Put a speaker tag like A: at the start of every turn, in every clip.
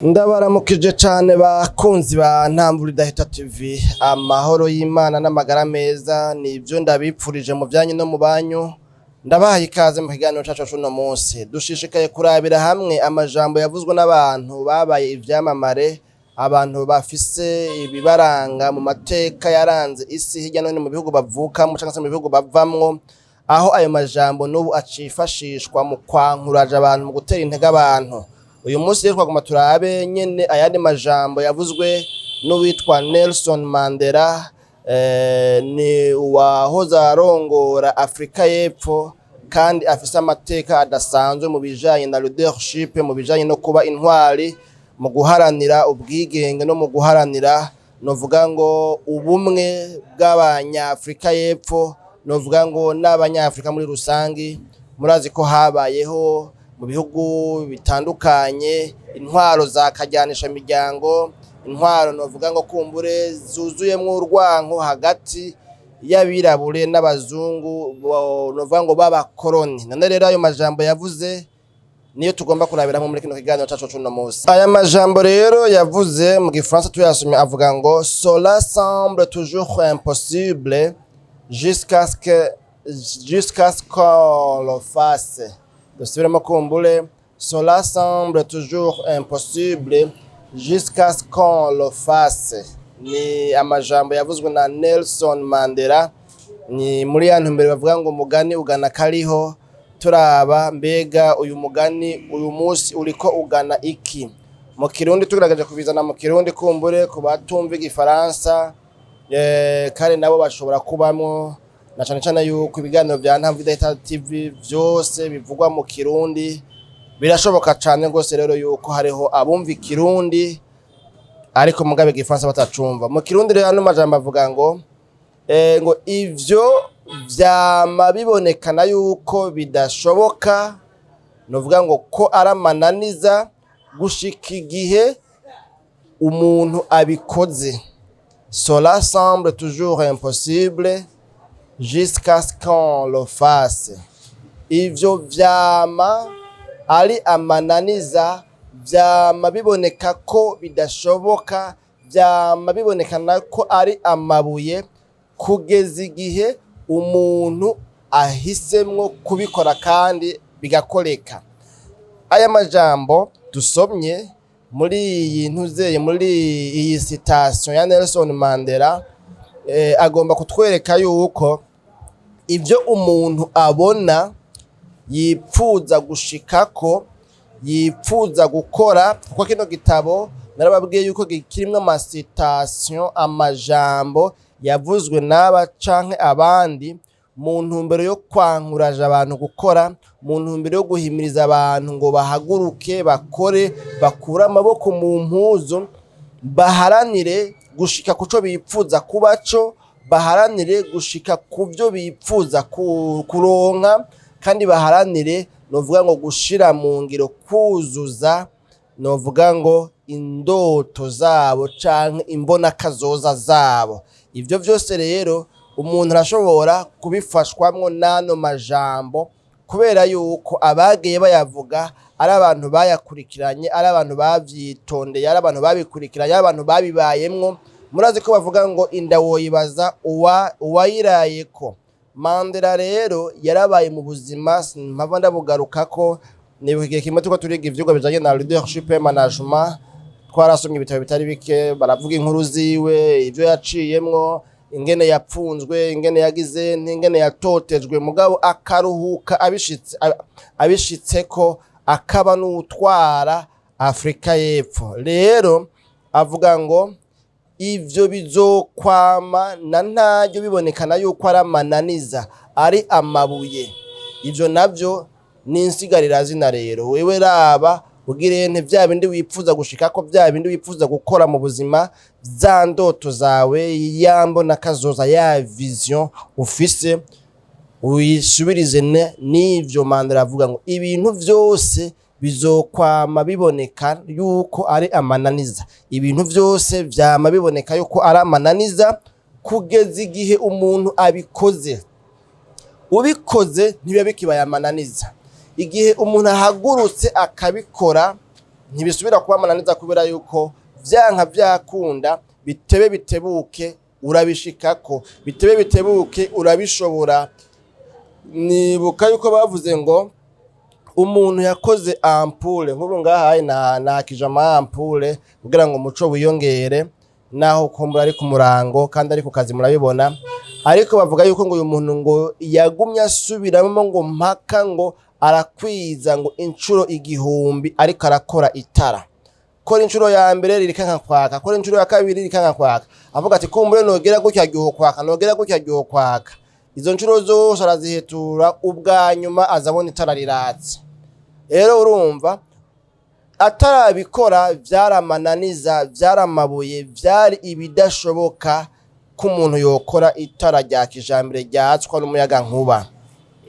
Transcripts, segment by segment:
A: Ndabaramukije cane bakunzi ba Ntamvura Idahita TV. Amahoro y'Imana n'amagara meza nivyo ndabipfurije mu vyanyu no mu banyu. Ndabahaye ikaze mu kiganiro cacu c'uno munsi. Dushishikaye kurabira hamwe amajambo yavuzwe n'abantu babaye ivyamamare, abantu bafise ibibaranga mu mateka yaranze isi hirya no hino mu bihugu bavukamwo canke se mu bihugu bavamwo, aho ayo majambo n'ubu acifashishwa mu kwankuraja abantu, mu gutera intege abantu. Uyu munsi rero twaguma turabe nyene ayandi majambo yavuzwe n'uwitwa Nelson Mandela, ni uwahoze arongora Afrika y'Epfo kandi afise amateka adasanzwe mu bijanye na leadership, mu bijanye no kuba intwari mu guharanira ubwigenge no mu guharanira, novuga ngo, ubumwe bw'Abanyafrika y'Epfo, novuga ngo n'Abanyafrika muri rusangi. Murazi ko habayeho mu bihugu bitandukanye intwaro za kajyanisha miryango, intwaro novuga ngo kumbure zuzuyemwo urwanko hagati y'abirabure n'abazungu, novuga ngo b'abakoroni. None rero ayo majambo yavuze niyo tugomba kurabiramo muri kino kiganiro cacu c'uno munsi. Aya majambo rero yavuze mu Gifaransa, tuyasomye avuga ngo: "Cela semble toujours impossible jusqu'à ce qu'on le fasse." Dusubiremo kumbure: "Cela semble toujours impossible jusqu'à ce qu'on le fasse." Ni amajambo yavuzwe na Nelson Mandela. Ni muri ya ntumbero bavuga ngo umugani ugana kariho. Turaba mbega uyu mugani uyu munsi uriko ugana iki mu Kirundi. Tugerageje kubizana mu Kirundi kumbure ku batumva Igifaransa, kandi nabo bashobora kubamwo, na cane cane yuko ibiganiro vya Ntamvu Idahita TV vyose bivugwa mu Kirundi. Birashoboka cane rwose rero yuko hariho abumva Ikirundi ariko mugabe Igifaransa batacumva. Mu Kirundi rero ano majambo avuga ngo ngo ivyo vyama bibonekana yuko bidashoboka, novuga ngo ko ari amananiza, gushika igihe umuntu abikoze. "Cela semble toujours impossible jusqu'à ce qu'on le fasse." Ivyo vyama ari amananiza, vyama biboneka ko bidashoboka, vyama bibonekana ko ari amabuye, kugeza igihe umuntu ahisemwo kubikora kandi bigakoreka. Aya majambo dusomye muri iyi ntuzeye, muri iyi citation ya Nelson Mandela, agomba kutwereka yuko ivyo umuntu abona yipfuza gushikako, yipfuza gukora, kuko kino gitabo narababwiye yuko kirimwo ama citation, amajambo yavuzwe n'aba canke abandi mu ntumbero yo kwankuraja abantu gukora, mu ntumbero yo guhimiriza abantu ngo bahaguruke bakore, bakure amaboko mu mpuzu, baharanire gushika kuco bipfuza kuba co, baharanire gushika ku vyo bipfuza kuronka, kandi baharanire, novuga ngo, gushira mu ngiro, kuzuza, novuga ngo, indoto zabo canke imbonakazoza zabo. Ivyo vyose rero umuntu arashobora kubifashwamwo n'ano majambo, kubera yuko abagiye bayavuga ari abantu bayakurikiranye, ari abantu bavyitondeye, ari abantu babikurikiranye, ari abantu babibayemwo. Murazi ko bavuga ngo inda woyibaza uwayirayeko. Mandela rero yarabaye mu buzima, mpava ndabugarukako. Nibuka igihe kimwe turiko turiga ivyigwa bijanye na leadership et management, twarasomye ibitabo bitari bike, baravuga inkuru ziwe, ivyo yaciyemwo, ingene yapfunzwe, ingene yagize, n'ingene yatotejwe, mugabo akaruhuka abishitseko, akaba n'utwara Afrika y'Epfo. Rero avuga ngo ivyo bizokwama na ntaryo bibonekana yuko ari amananiza, ari amabuye. Ivyo navyo ni insigarirazina. Rero wewe raba ugirente vya bindi wipfuza gushikako, vya bindi wipfuza gukora mu buzima, za ndoto zawe, ya mbonakazoza, ya vision ufise, uyisubirize n'ivyo Mandela avuga ngo ibintu vyose bizokwama biboneka yuko ari amananiza. Ibintu vyose vyama biboneka yuko ari amananiza kugeza igihe umuntu abikoze. Ubikoze ntibiba bikibaye amananiza. Igihe umuntu ahagurutse akabikora. Ntibisubira kuba amananiza kubera yuko vyanka vyakunda, bitebe bitebuke urabishikako, bitebe bitebuke urabishobora. Nibuka yuko bavuze ngo umuntu yakoze ampoule, nk'ubu ngahaye na nakije ama ampoule kugira ngo umuco wiyongere, naho kumbura ari ku murango kandi ari ku kazi, murabibona. Ariko bavuga yuko ngo uyu muntu ngo yagumye asubiramo ngo mpaka ngo arakwiza ngo inshuro 1000 ariko arakora itara. Kora inshuro ya mbere ririkanka kwaka, kora inshuro ya kabiri ririkanka kwaka, avuga ati kumbure nogera gutya ryoho kwaka, nogera gutya ryoho kwaka. Izo nshuro zose arazihetura, ubwa nyuma azabona itara riratse. Rero urumva atarabikora vyaramananiza, vyaramabuye, vyari ibidashoboka ko umuntu yokora itara rya kijambere ryatswa n'umuyaga nkuba.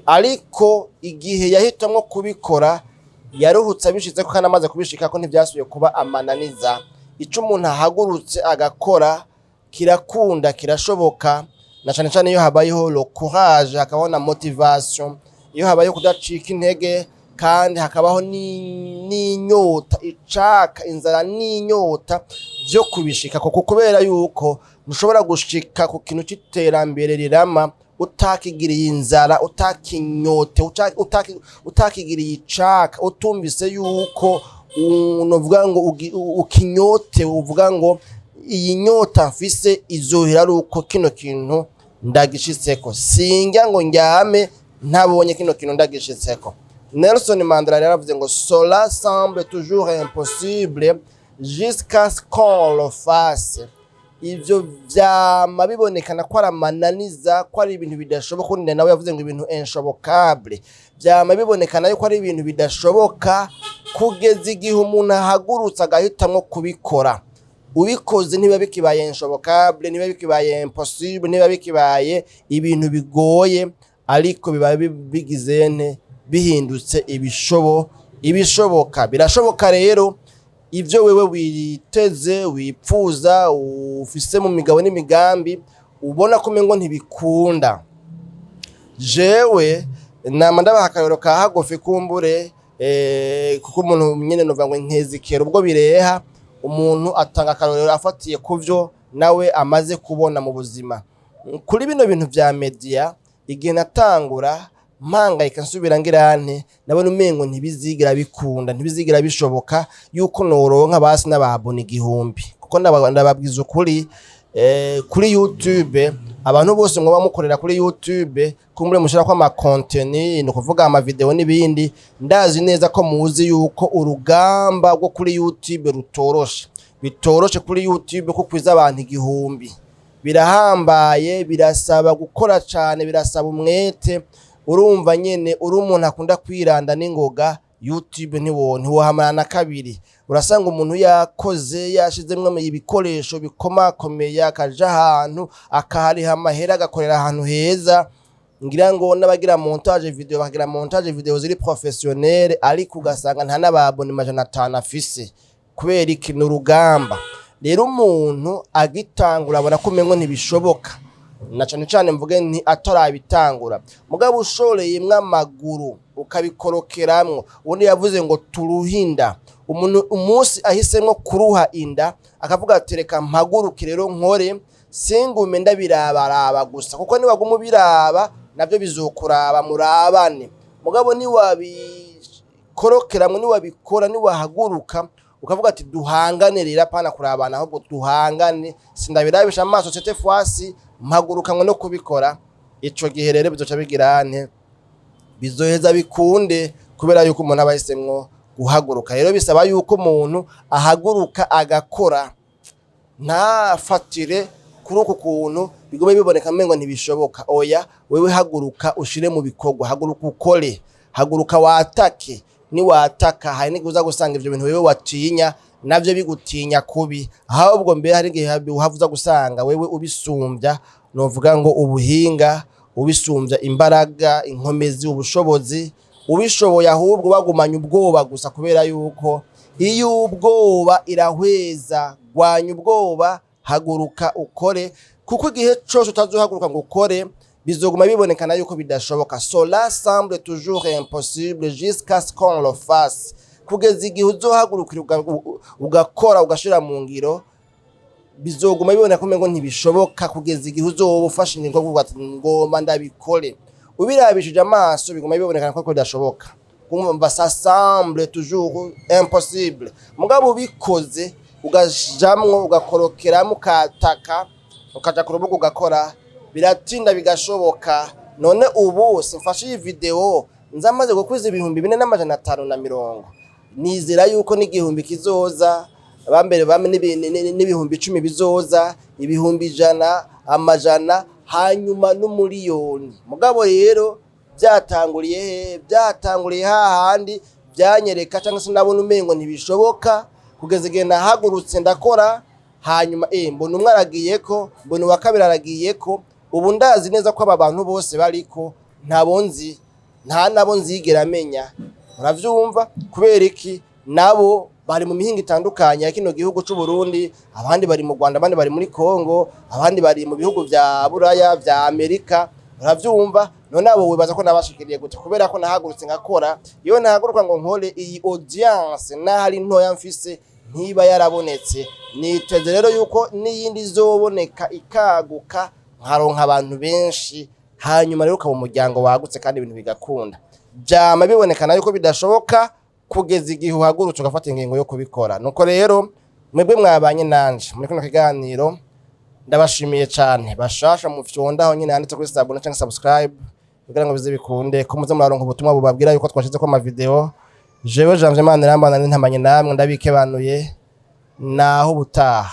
A: Ariko igihe yahitamwo kubikora, yaruhutse abishitseko, kandi amaze kubishikako ntivyasubiye kuba amananiza. Ico umuntu ahagurutse agakora kirakunda, kirashoboka, na cane cane iyo habayeho le courage, hakabaho na motivation, iyo habayeho kudacika intege, kandi hakabaho n'inyota, icaka, inzara n'inyota vyo kubishika, kuko kubera yuko ntushobora gushika ku kintu c'iterambere rirama utakigiriye inzara, utakinyote, utakigiriye icaka, utumvise yuko unovuga ngo ukinyote, uvuga ngo iyi nyota mfise izohera ari uko kino kintu ndagishitseko, sinjya ngo ndyame ntabonye kino kintu ndagishitseko. Nelson Mandela rero yaravuze ngo cela semble toujours impossible jusqu'à ce qu'on le fasse. Ivyo vyama bibonekana ko ari amananiza, ko ari ibintu bidashoboka. Undi nawe yavuze ngo ibintu inshobokable vyama bibonekana yuko ari ibintu bidashoboka kugeza igihe umuntu ahagurutse agahitamwo kubikora. Ubikoze ntibiba bikibaye inshobokable, ntibiba bikibaye impossible, ntibiba bikibaye ibintu bigoye, ariko biba bigize nte, bihindutse ibishoboka. Birashoboka rero ibyo wewe witeze, wipfuza, ufise mu migabo n'imigambi, ubona ko umengo ntibikunda. Jewe nama ndabaha akarorero ka hagufi kumbure, kuko umuntu nyene novuga ngo nkezikera ubwo bireha. Umuntu atanga akarorero afatiye kuvyo nawe amaze kubona mu buzima. Kuri bino bintu vya media, igihe natangura mpangayika, nsubira ngira nte, nabona umengo ntibizigera bikunda, ntibizigera bishoboka yuko noronka basi n'ababona 1000, kuko ndababwiza ukuri, kuri YouTube, abantu bose mwoba mukorera kuri YouTube, kumbure mushirako ama contenu, ni ukuvuga ama video n'ibindi, ndazi neza ko muzi yuko urugamba rwo kuri YouTube rutoroshe. Bitoroshe kuri YouTube ko kwiza abantu 1000, birahambaye, birasaba gukora cane, birasaba umwete. Urumva nyene uri umuntu akunda kwiranda n'ingoga, YouTube ntiwohamara na kabiri. Urasanga umuntu yakoze, yashizemwo ibikoresho bikomakomeye, akaja ahantu akahariha amahera, agakorera ahantu heza, ngira ngo n'abagira montage video bakagira montage video ziri professionnel, ariko ugasanga nta n'ababone 500 afise. Kubera iki? Ni urugamba. Rero umuntu agitangura abona ko umengo ntibishoboka, na cane cane mvuge nti atarabitangura. Mugabo ushoreyemwo amaguru ukabikorokeramwo, ubundi yavuze ngo turuhinda. Umuntu umunsi ahisemwo kuruha inda, akavuga ati reka mpaguruke rero nkore, singume ndabirabaraba gusa, kuko niwaguma ubiraba navyo bizokuraba murabane. Mugabo niwabikorokeramwo, niwabikora, niwahaguruka ukavuga ati duhangane rero, apana kurabana, ahubwo duhangane, sindabirabisha amaso, cette fois mpagurukanwe no kubikora. Ico gihe rero bizoca bigira nte, bizoheza bikunde, kubera yuko umuntu aba ahisemwo guhaguruka. Rero bisaba yuko umuntu ahaguruka agakora, ntafatire kuri uku kuntu bigume biboneka umengo ntibishoboka. Oya, wewe haguruka ushire mu bikorwa, haguruka ukore, haguruka watake. Niwataka, hari n'igihe uza gusanga ivyo bintu wewe watinya navyo bigutinya kubi. Ahubwo mbere hari igihe uhava uza gusanga wewe ubisumbya, novuga ngo ubuhinga, ubisumbya imbaraga, inkomezi, ubushobozi, ubishoboye. Ahubwo bagumanya ubwoba gusa, kubera yuko iyo ubwoba irahweza. Gwanya ubwoba, haguruka ukore, kuko igihe cose utazohaguruka ngo ukore, bizoguma bibonekana yuko bidashoboka. Cela semble toujours impossible jusqu'à ce qu'on le fasse. Kugeza igihe uzohagurukira ugakora, ugashira mu ngiro, bizoguma biboneka ko umengo ntibishoboka, kugeza igihe uzoba ufashe ingingo yo kuvuga ati: "Ngomba ndabikore." Ubirabishije amaso, biguma biboneka ko bidashoboka. Kumva, ça semble toujours impossible. Mugabo ubikoze, ugajamwo, ugakorokeramo, ukataka, ukaja ku rubuga ugakora, biratinda bigashoboka. None ubu simfashe iyi video nza maze gukwiza 4550. Nizera yuko n'igihumbi kizoza, bambere bame n'10,000 bizoza, 100,000, amajana, hanyuma n'umuriyoni. Mugabo rero byatanguriye he? Byatanguriye hahandi byanyereka cyangwa se nabona umengo ntibishoboka, kugeza igihe nahagurutse ndakora. Hanyuma mbona umwe aragiyeko, mbona uwa kabiri aragiyeko. Ubu ndazi neza ko aba bantu bose bariko ntabo nzi, nta nabo nzigera menya. Uravyumva? Kubera iki? Nabo bari mu mihingo itandukanye ya kino gihugu c'u Burundi. Abandi bari mu Rwanda, abandi bari muri Congo, abandi bari mu bihugu vya Buraya, vya Amerika. Uravyumva? None abo wibaza ko nabashikiriye gute? Kubera ko nahagurutse nkakora. Iyo nahaguruka ngo nkore, iyi audience n'ahari ntoya mfise ntiba yarabonetse. Niteze rero yuko n'iyindi izoboneka, ikaguka, nkaronka abantu benshi, hanyuma rero ukaba umuryango wagutse kandi ibintu bigakunda. Vyama bibonekana yuko bidashoboka kugeza igihe uhagurutse ugafata ingingo yo kubikora. Nuko rero mwebwe mwabanye nanje muri kino kiganiro, ndabashimiye cyane. Bashasha, mufyonda aho nyine handitse kuri s'abonner cyangwa subscribe kugira ngo bize bikunde ko muze muraronka ubutumwa bubabwira yuko twashize ko amavideo. Jewe Janvier Manirambana, nintamanye namwe, ndabikebanuye. Naho ubutaha.